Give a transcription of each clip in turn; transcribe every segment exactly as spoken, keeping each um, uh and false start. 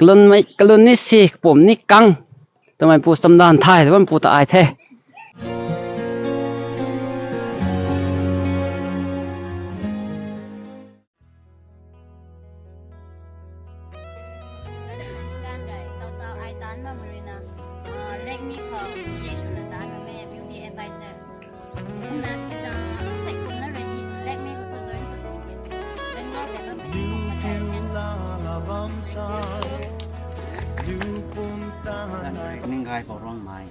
Kalun mei, kalun ni si, kapum ni kang. Twmei pu chamdan thay, twmei pu ta ai the. Ganv rei, tau tau ai taanc bam rui na, ah, Lakme khou, P A swna taanc bam e, beauty advisor. Kumna, ah, sei kumna rui ni, Lakme khou tu join khou. Bangalore tei bam e, sei kum na tei. Ning gay pou ruang mai.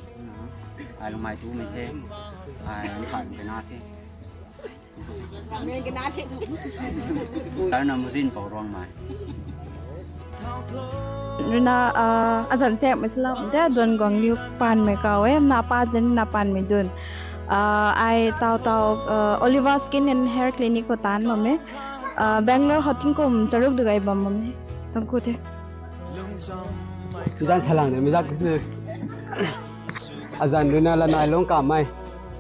Ai lungmei tu mei the. Ai an khat mei na the. Tar na muzin pou ruang mai. Rui na, ah, azan chek mei sila de, duan guang liu paan mei kaw e, na pa zan na paan mei dun. Ah, ai tau tau, ah, Oliva Skin and Hair Clinic khou taanc bam e. Ah, Bangalore khou tingkum charuk du gay bam bam e. Thank you the. Tidan salang de, mi dak ne. Azan rui na lanai lung kamei.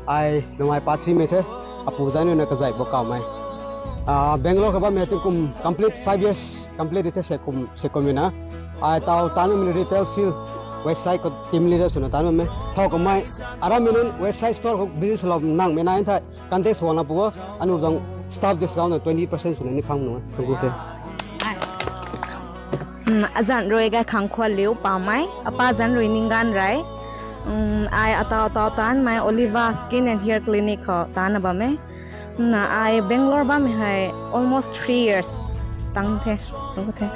Ai, nungai pa chimei the. Apu zan rui na kazai bo kamei. Ah, Bangalore khou bam e tingkum complete five years complete the, sei kum, sei kum rui na. Ai, tau taanc mei retail field, website khou team leader swna taanc mei. Thau kamei, aram mei nunc website store khou business lou nang mei nai the. Contact swna pu o, anu zang staff discount na twenty percent swna ni phang nu. Thank you the. Hmm, azan rui gay khang khua liu pamei, apa zan rui ning ganv rei. Hmm, ai atau atau taanc mei Oliva Skin and Hair Clinic khou taanc na bam e. Na ai Bangalore bam e hei almost three years. Tang the, tang the.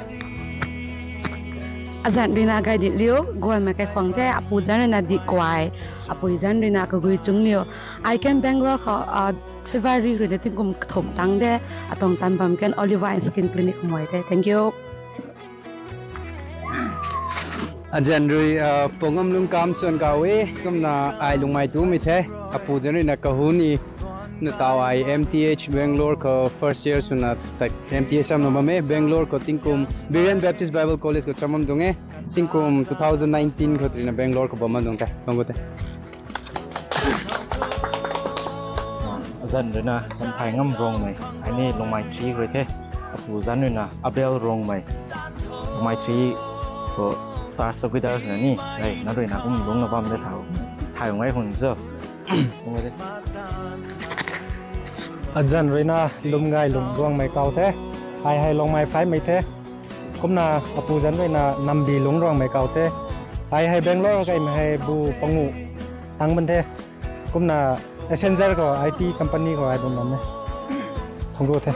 Azan rui na gay di liu, guan mei kai khwang the, apu zan rui na di kuai, apu zan rui na kagui chung liu. Ai kan Bangalore khou, ah, February rui na tingkum kathum tang de, atang tan bam kan Oliva and Skin Clinic khou mei the. Thank you. Azan rui, ah, Pongam Lungkam Suan kaw e, kumna ai lungmei tu mei the, apu zan rui na kahuni, na tau ai M T H Bangalore khou first year swna tak M T H sam na bam e, Bangalore khou tingkum Berean Baptist Bible College khou cham bam dung e, tingkum two thousand nineteen khou rui na Bangalore khou bam bam dung the. Thank you the. Azan rui na Samthai Ngam Rongmei, ai ni Lungmei three rui the, apu zan rui na Abel Rongmei, Lungmei three khou church chowkidar na ni, ai, na rui na kum lung na bam de thau, thai ngai hun zo. Azan rui na Lum Gay Lung Ruangmei kaw the, ai hei Lungmei five mei the. Kumna apu zan rui na Nambi Lung Ruangmei kaw the. Ai hei Bangalore kaimei hei bu pangu tang ban the. Kumna Accenture khou I T company khou ai bam bam e. Thank you the.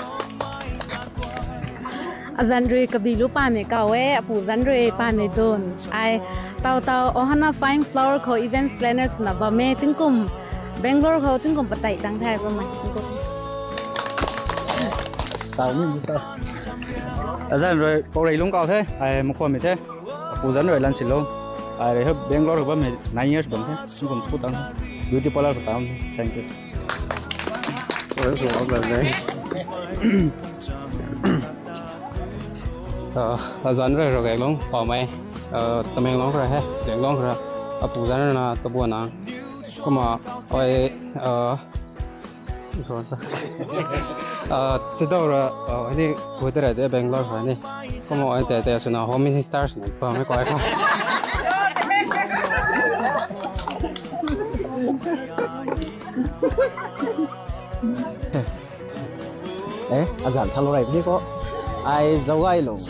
Azan rui Kabilu Pamei kaw e, apu zan rui Pamei Dun. Ai tau tau Ohana Fine Flower khou event planner swna bam e, tingkum Bangalore khou tingkum patai tang the bam e. Thank you. Azan rui Paurei Lung kaw the, ai Makhuamei the. Apu zan rui Lansilou. Ai rui hei Bangalore khou bam e nine years bam the. Tingkum thu tang. Beauty parlour khou tang. Thank you. Ah, azan rui Rogailung Pamei. Ah, Tamenglong khou rui he, Tamenglong khou rui. Apu zan rui na Tabuanang. Kumna ai, ah, Ah, sidau ra, ah, ni pu tei rei de Bangalore khou ni. Kumna ai tei tei swna Home Minister swna pamei kuay khou. Eh, azan salou rei ni khou. Ai Zaugailung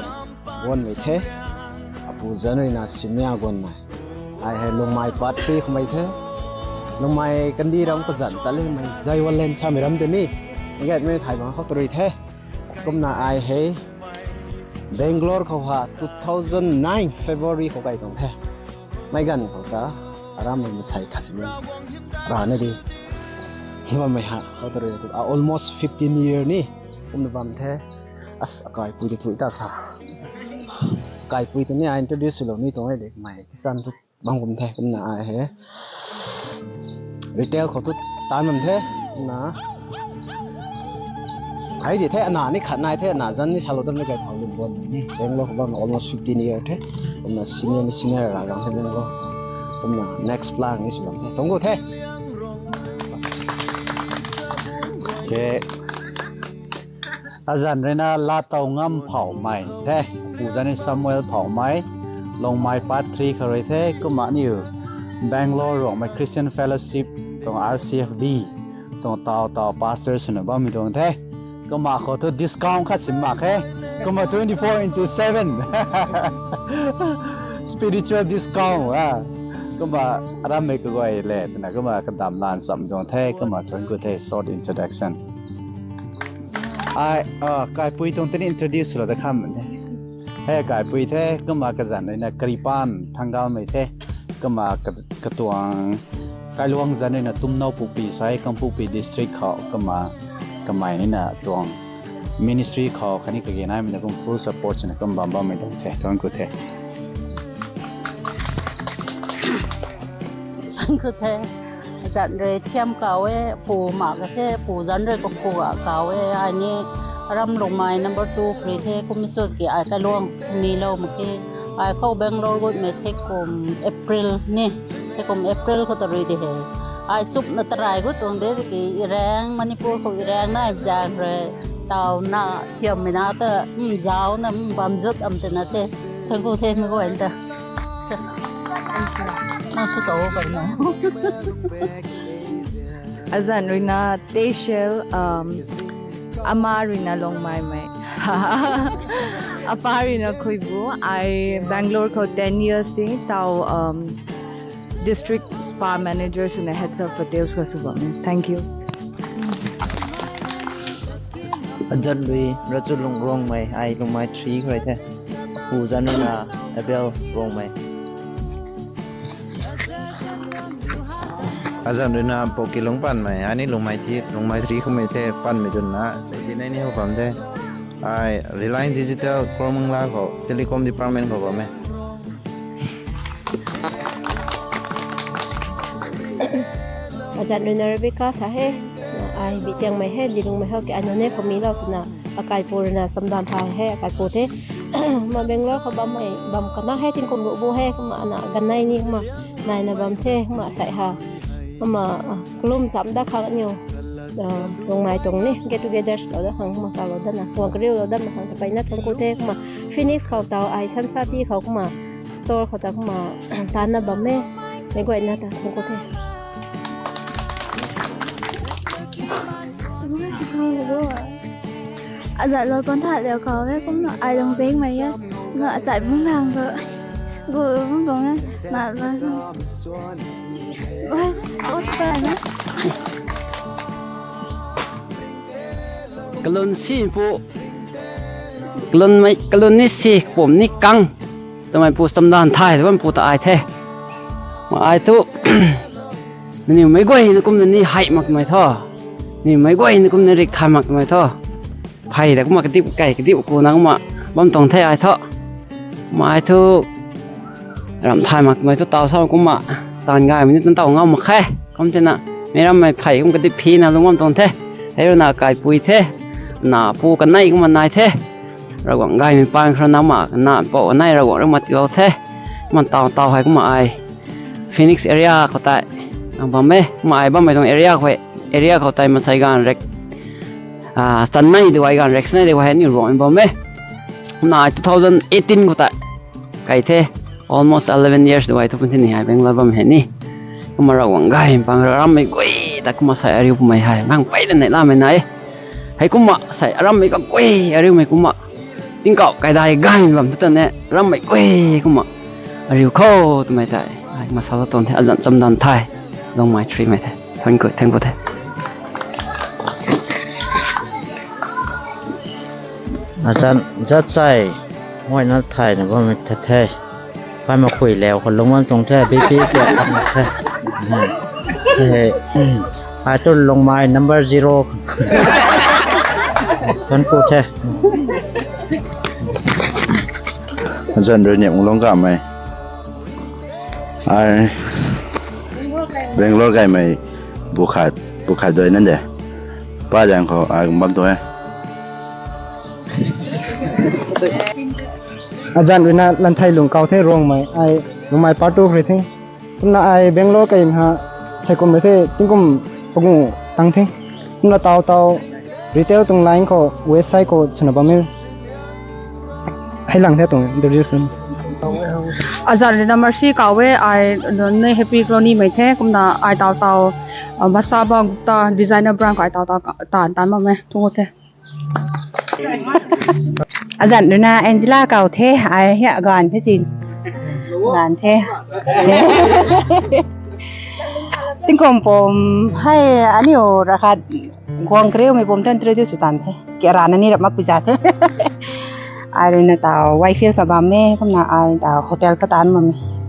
Guanmei the. Apu zan rui na Simia Guanmei. Ai hei Lungmei part three khoumei the. Lungmei kandih ram kazan ta limei Zaiwanland samei ram tei ni. Ngetmei thay bang khou tarui the. Kumna ai hei Bangalore khou ha two thousand nine February khou kai tuang the. Meic ganv khou ta aram mei masei khat sini rana di. Himamei ha khou tarui tu, ah, almost fifteen year ni kumna bam the. As, akaipui tei thui ta kha. Akaipui tei ni ai introduce swlou ni tuang e de, mei kisan tu bang kum the, kumna ai hei retail khou tu taanv bam the, kumna hei di the, ana ni khat nai the, ana zan ni salou dam ni kai phau lum bon ni. Bangalore khou bam almost fifteen year the, kumna senior ni senior ra gang the Bangalore. Kumna next plan ni sw bam the. Thank you the. Okay. Azan rui na Latau Ngam Phaumei the, apu zan ni Samuel Phaumei. Longmai Part three khou rui the, kumna aniu Bangalore Rongmei Christian Fellowship tuang R C F B tuang taw taw pastor swna bammei tuang the. Kumna khou thu discount khat sim mak khe. Kumna twenty-four into seven spiritual discount a. Kumna arammei kaguay le twna kumna kadam lan cham tuang the. Kumna thuanc ku the, short introduction. Ai, ah, kaipui tuang tini introduce lou da kham ne. He kaipui the, kumna kazanc ruina Kripan Thanggalmei the, kumna ka-, katuang kailuang zanc ruina Tumnau Pukpi sai Kangpokpi district khou, kumna kamei nina tuang ministry khou khatni kage naimei na kum full support swna kum bam bammei tuang the, thuanc ku the. Thuanc ku the. Azanc rui thiam kau e, pu mak ka the, pu zanc rui kapu ga kau e, ai ni aram Longmai number two khou rui the, kum sut ki ai kailuang mi lou mak khe, ai khou Bangalore gutmei the kum April ni, the kum April khou ta rui di he. Ai chupna tarai gut tuang de tiki Irang, Manipur khou Irang nai zang rui, taw na thiammei na ta, mm, zauc na, mm, bam zut am twna the. Thuanc ku the, mei guay ta. Nang sw tou kau na. Azanc ruina Teshel, um, ama ruina Longmaimei. Apa ruina Khuibu, ai Bangalore khou ten years si, taw, um, district spa manager swna head of hotels khou sw bam e. Thank you. Azanc rui Rachulung Rongmei, ai Longmai three khou rui the. Pu zanc ruina Abel Rongmei. Azanc ruina Poki Lungpanmei, ai ni Longmai three, Longmai three khoumei the, panmei dunna, di nei ni hou bam the. Ai Reliance Digital, Koromangla khou, telecom department khou bam e. Azanc ruina Rebecca sa he, ai Bitiangmei he, Dilungmei hou ki ai nunc ne khou mi lou twna, akaipu ruina chamdan thay he, akaipu the. Ma Bangalore khou bammei, bam kana he, tingkum ruh bu he, kumna ana ganei ni kumna, naina bam the, kumna sai ha. Kumna, ah, kalum cham da khang aniu, ah, Longmai tuang ni get together lou da khang, kumna kalou dana, kuang kariu lou dana khang tapeyna thuanc ku the, kumna Phoenix khou taw ai Sansati khou kumna store khou ta kumna tanna bam e, meic guayna ta thuanc ku the. Azanc lou tuang tha liu khou e, kumna ai Lungzengmei e, kumna achai bung lang tu, gu bung tuang e, na bam. Oi, oi, pa na. Kalun si pu, kalun mei, kalun ni si, kapum ni kang. Twmei pu chamdan thay, twmei pu ta ai the. Ma ai thu, nangniw meic guayna kumna ni hei makmei tho. Nangniw meic guayna kumna rik thay makmei tho. Phey ta kumna kadip kei, kadip ku na kumna bam tuang the ai thu. Ma ai thu, ram thay makmei thu taw sa kumna, taanv gaymei ni tan taw ngam mak khe. Kum tina, meic rammei phey kum kadip phina lung bam tuang the. Hei rui na kaipui the, na pu kanei kumna nai the. Ravguangc gaymei paan khou rui na ma, na pou kanei Ravguangc rui ma tiilou the. Kumna taw taw hei kumna ai Phoenix area khou tei, ang bam e, kumna ai bammei tuang area khou, area khou tei masei ganv rek, ah, chanei duai ganv rek chanei duai hei ni Ravguangc bam e. Kumna ai two thousand eighteen khou tei kai the, almost eleven years duai thu pun thini hei Bangalore bam hei ni. Kumna Ravguangc gaymei paan khou rammei guay ta kumna sei ariu pumei hei mang pey la nei lamei nai. Hei kumna sei arammei kaguay ariumei kumna tingkauh kaidai gaymei bam thu ta ne rammei guay kumna ariu khou twmei tei ai kumna salou tuang the, azanc chamdan thay, Longmai three mei the. Thank you, thank you the. Azanc zat chai, guayna thayna bammei the the. Kai makhui lau khou lung bam tuang the, B P kiak kan the. Ai thu Longmai number zero. Thuanc ku the. Azanc rui ni ung lung kamei. Ai Bangalore gaymei bukhat, bukhat doi nan de. Pa zaeng khou ai bam tuang e. Azanc ruina Lanthei Lungkau the Rongmei, ai Longmai part two khou rui the. Kumna ai Bangalore kai ha, saikum rui the, tingkum pagu tang the. Kumna taw taw retail tuang line khou, website khou swna bam e. Hei lang the tuang introduction. Azat rui na Mercy kaw e, ai nunc ni Happy Colony mei the, kumna ai taw taw, uh, Masaba Gupta designer brand khou ai taw taw ka-, tan tan bam e, thung the. Azat rui na Angela kaw the, ai hia ganv the si. Ganv the. Tingkum pum hei aniu rakhat guang kariumei pum tan three di sw tan the. Kara na ni rap mak pi za the. Ai rui na taw Whitefield kha bam e, kumna ai taw hotel kha tan bam e.